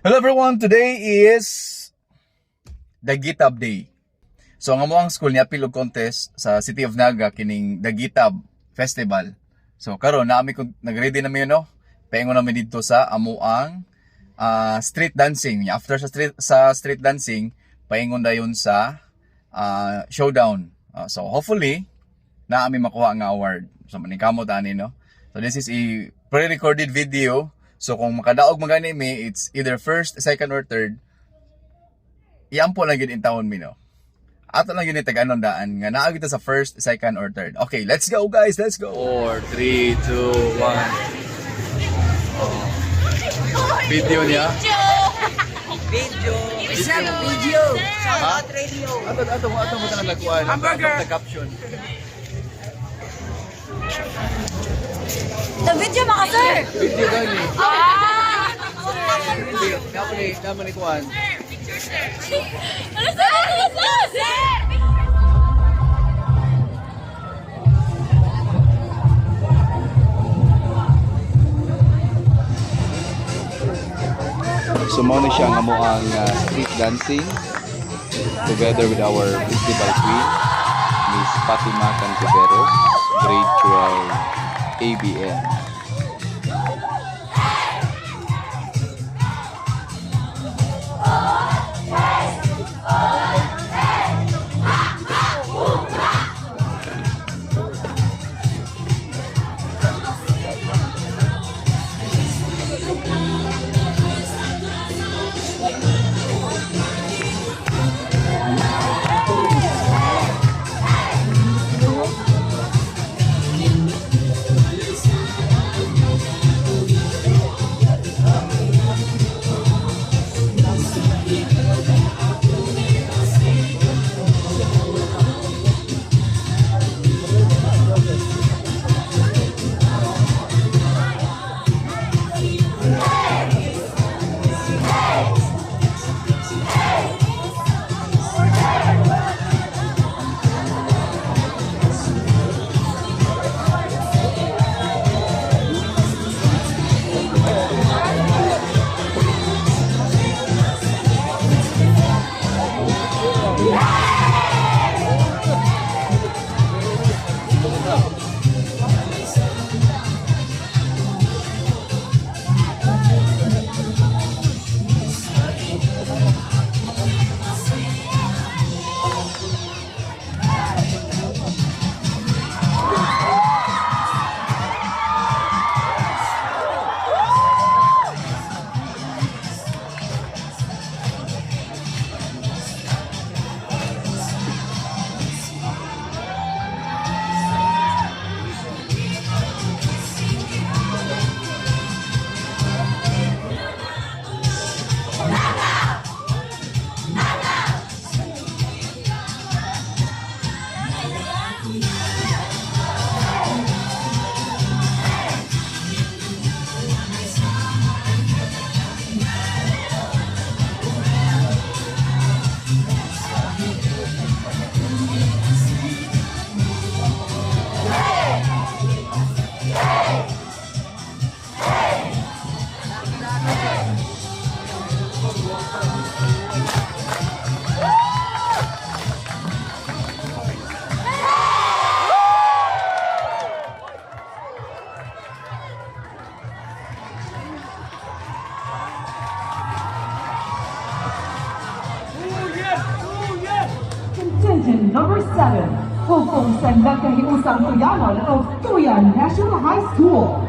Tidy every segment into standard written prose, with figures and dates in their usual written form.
Hello everyone, today is Dagitab Day. So ang among school niapil og contest sa City of Naga kining Dagitab Festival. So karon naa mi kun nagready na mi, no. Paingon na mi didto sa amuang street dancing. After sa street dancing, paingon dayon sa showdown. So hopefully naa mi makuha nga award. So maningkamot ani, no. So this is a pre-recorded video. So kung makadaog man gani mi, it's either first, second or third. Iampo lang gyud intawon mi, no. Ato lang gyud tag-anon daan nga naa kita sa first, second or third. Okay, let's go guys, let's go. 4, 3, 2, 1. Oh. Video niya. Video. Video. Ha? Shout radio. Ato ato mo ato mo tanang laguan. Hamburger. The caption. The video mga sir! Video gani. Ah! Hindi, naman ni kuan. Ano sir? Ano sir? So mao na siya nga mo ang street dancing together with our festival queen, Miss Fatima Cantiveros, grade 12 ABM. Contingent number 7, Hugpong sa Nagkahiusang Tuyanon of Tuyan National High School.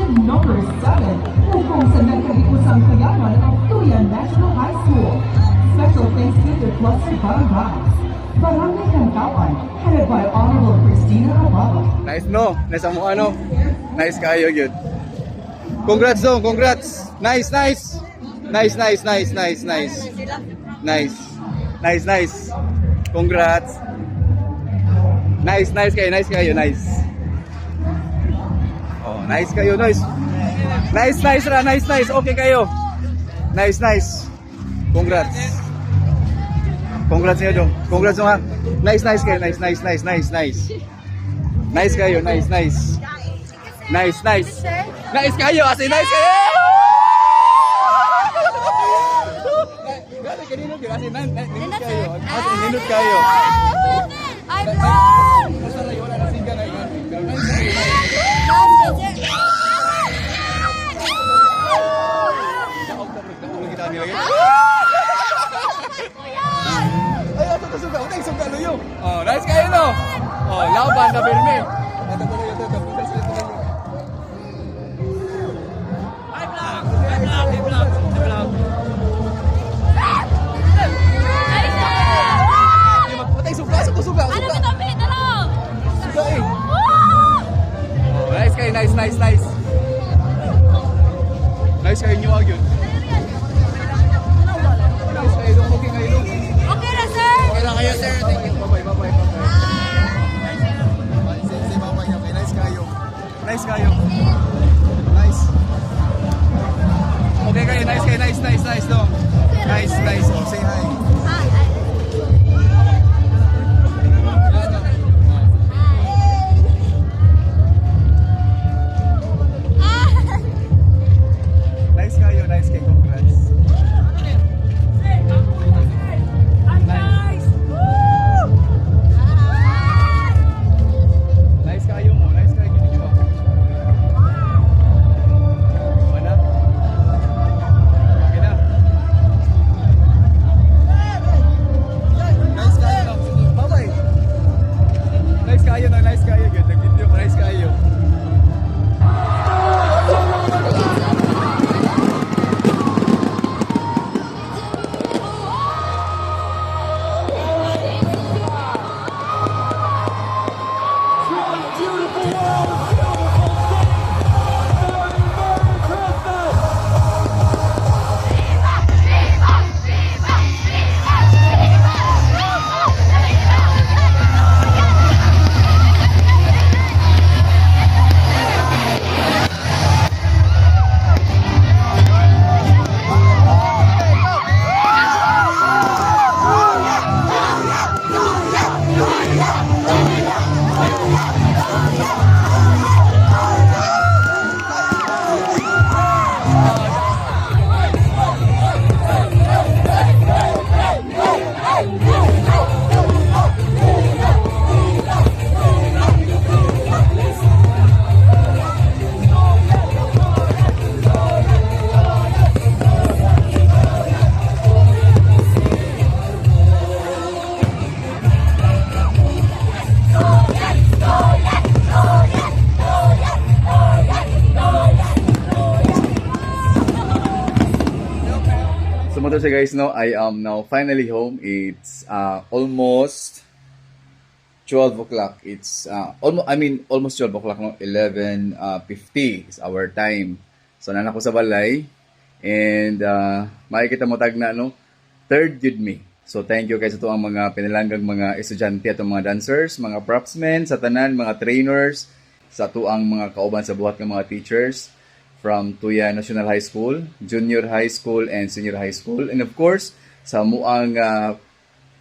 Contention number 7, Pugong sa Nagkahiusang Tuyanon of Tuyan National High School. Special thanks to the Cluster Barangays. Barangay Cantawan, headed by Honorable Christina Ababa. Nice, no? Nice amo ano? Nice kayo gyud. Congrats dong, congrats. Nice, nice. Nice, nice, nice, nice, nice. Nice. Nice, nice. Congrats. Nice, nice kayo, nice kayo, nice. Oh, nice kayo, nice. Nice, nice ra, nice, nice. Okay kayo. Nice, nice. Congrats. Congrats niyo dong. Congrats dong ha. Nice, nice kayo, nice, nice, nice, nice, nice. Nice kayo, nice, nice. Nice, nice. Nice kayo, as in nice kayo. Grabe kanino gyud, as in nindot kayo. As in nindot kayo. I'm proud! Basta lang wala na siga na yun. Nice kayo, nice. Daog ta, daog kita nila. Ay, ato to suga. Utay suga luyo. Oh, nice kayo no. Oh, laban na pirmi. Ato to luyo to. Utay suga luyo. Utay suga, suga, suga, Ano suga. ba kami? Dalaw! Suga eh. Oh, nice kayo, nice, nice, nice. Nice kayo nyo yun. Nice kayo dong, okay kayo dong. Okay na, sir! Okay lang kayo, sir. Thank you. Bye-bye, bye-bye, bye-bye. Say, say bye-bye. Okay, nice kayo. Nice kayo. Nice. Okay kayo, nice kayo, nice, nice, nice dong. Nice, nice. Oh, say hi. Nice kayo, nice kayo. Congrats. Nice. Nice kayo mo. Nice kayo ninyo. Wala. Okay na. Nice kayo no. Bye-bye. Nice kayo no. Nice kayo. Good. Nag-video ko. Nice kayo. Beautiful world, beautiful city. Merry, Merry Christmas! So mao to siya guys, no, I am now finally home. It's almost 12 o'clock. It's almost, I mean, almost 12 o'clock, no? 11:50 is our time. So naa na ko sa balay and makikita mo tagna, no? Third gyud me. So thank you kay sa ang mga pinalanggang mga estudyante atong mga dancers, mga propsmen, sa tanan, mga trainers, sa atuang mga kauban sa buhat ng mga teachers from Tuya National High School, Junior High School, and Senior High School. And of course, sa amuang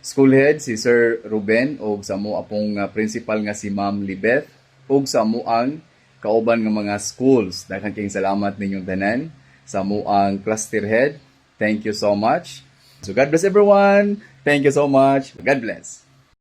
school head si Sir Ruben ug sa amo apong principal nga si Ma'am Libeth ug sa amuang kauban nga mga schools. Daghan kayong salamat ninyong tanan sa amuang cluster head. Thank you so much. So God bless everyone. Thank you so much. God bless.